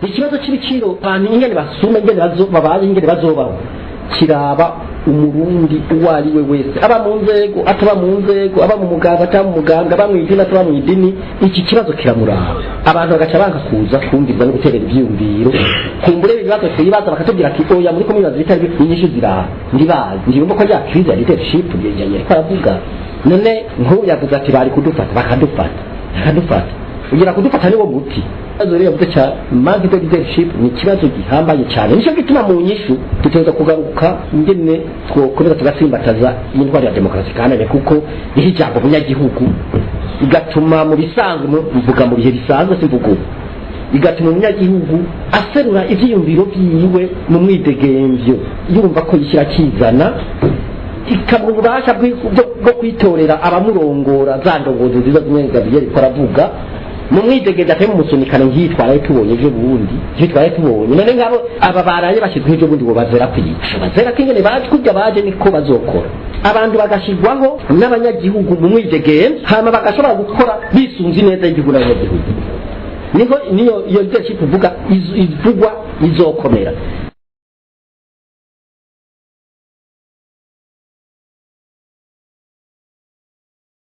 Ikibazo c'ibiciro, abantu ingene basuma, ingene babaye, ingene bazobaho, kiraba Umurundi uwo ari we wese, aba mu nzego, ataba mu nzego, aba mu muganga, ataba mu muganga, aba mu idini, ataba mu idini. Iki kibazo kiramuraba. Abantu bagaca banka kuza kumviriza no guterera ivyiyumviro. Kumbure ibibazo twibaza, bakatubwira ati: "Oya, muri kumwibaza ibitari byo, inyishu ziraha." Ndibazi, ndiyumva ko rya crise ya leadership yariko aravuga. None nk'ubu yavuze ati bari kudufata, bakadufata, ugira kudufata niwo muti. Ikibazo rero yavuze cya manque de leadership ni ikibazo gihambaye cyane. Nicyo gituma mu nyishu dutegerezwa kugaruka ingene twokomeza tugasimbataza iyi ntwaro ya demokarasi kandi, kuko iha ijambo umunyagihugu, igatuma mu bisanzwe, mvuga mu bihe bisanzwe, simvuga ubu, igatuma umunyagihugu aserura ivyiyumviro vyiwe mu mwidegemvyo, yumva ko yishyira akizana, ikamuha ububasha bwo kwitorera abamurongora, za ndongozi nziza zimwe Gabriel ko aravuga, mu mwidegemvyo, atari mu musunikano nk'iyitwaraye tubonye ejo bundi, ivyo twaraye tubonye. None nk'abo aba baraye bashyizweho ejo bundi, ngo bazera kwica, bazera ko ingene baje, kurya baje niko bazokora. Abantu bagashirwaho n'abanyagihugu mu mwidegemvyo, hama bagashobora gukora bisunze ineza y'igihugu n'abanyagihugu, niho niyo iyo leadership uvuga ivugwa izokomera.